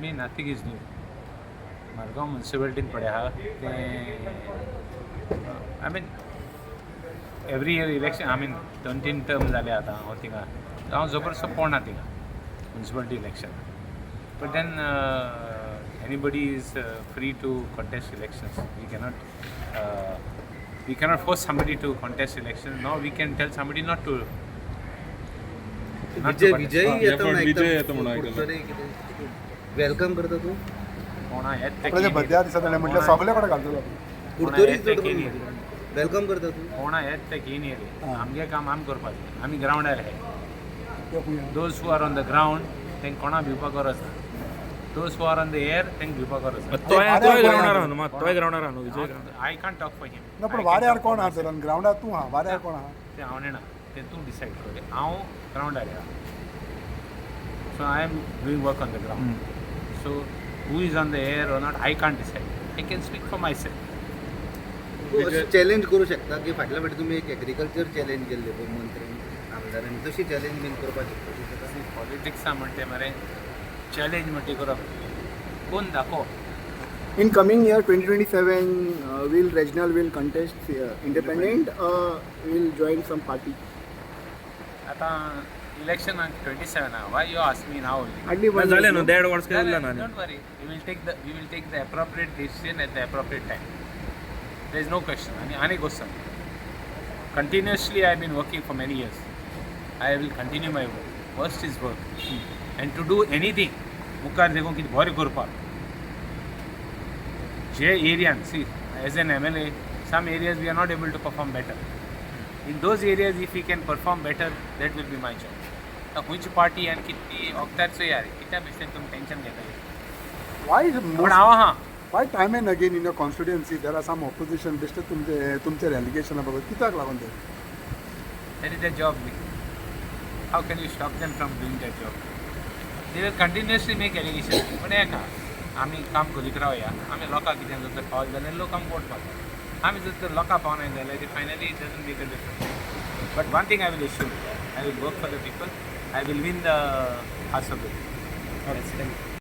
Me, nothing is new. Margao मुन्सिपालिटीन पळय आहा तें, I mean, every year election. I mean, दोन तीन टर्म जाले आतां हांव थिंगा. हांव जबरदस्त पळना थिंगा municipality election, but then anybody is free to contest elections. We cannot force somebody to contest elections. Now we can tell somebody not to not to Vijay contest. Vijay हा, येता ह्या म्हणून फावट विजय येता म्हणून ऐकता. आयकलां. Welcome करता तूं. कोणा येत ते आपल्याच्या बद्या दिसा ताणें म्हटल्यार सगळे कडेन घालतलो. कुडतरी येत ते केनी. Welcome करता तूं. कोणा येत ते घेन येयले. आमगे काम आमी करपाचें. आमी ग्रावंडार आहाय. ते खंय आहा? Those who are on the ground, तेंक कोणा भिवपाक गरज ना. Those who are on the air, तेंक भिवपाक गरज ना. तोय वाऱ्यार तोय कोण ग्रावंडार आहा? आहा न्हू, मात तोय ग्रावंडार आहा न्हू विजय ग्रावंडार. I can't talk for him. ना, पण वाऱ्यार कोण आहा तर आनी ग्रावंडार तूं आहा, वाऱ्यार कोण आहा? तें हांव नेणा, तें तूं डिसायड कर. हांव ग्रावंडार आहा, so I am doing work on the ground. So who is on the air or not, I can't decide. I can speak for my self. तूं अशें चॅलेंज करूं शकता की फाटल्या फावटी तुमी एक एग्रीकल्चर चॅलेंज केल्ले पळय मंत्र्यांनी, आमदारांनी, तशी चॅलेंज बीन करपाक शकता? पॉलिटिक्सा म्हणटे मरे, चॅलेंज म्हणटे करप कोण दाखो. In coming year 2027, will Reginald will contest independent? Will join some party? आतां इलेक्शन 27 आहा. Why you ask me now only? Hardly one जालें year, न्हू, no? देड वर्स काय उरला ना. Don't worry, we will take the appropriate decision at the appropriate time. There is no question. आनी आनी गोश्ट सांग, continuously I been working for many years. I will continue my work. First is work and to do anything मुखार देखून कितें बरें करपाक जे एरियान. See, as an MLA, some areas we are not able to perform better. In those areas, if we can perform better, that will be my job. आतां खंयची party आनी कितली वखदार चोयार कित्या भशेन तुमी टेंशन घेतले. Why is पूण most, हांव आहा. Why time and again in your constituency there are some opposition बेश्टे तुमचे तुमचे रेलिगेशना बाबत? कित्याक लागून ते? That is their job. How can you stop them from doing their job? They will continuously make allegations. पण एका आमी काम करीत रावया. आमी लोकांक कितें जर तर पावत जाल्यार लोक आमकां वोट मारता. आमी जर तर लोकांक पावनाय जाल्यार ते finally it doesn't make a difference. But one thing I will assure, I will work for the people. I will win the hearts of the people.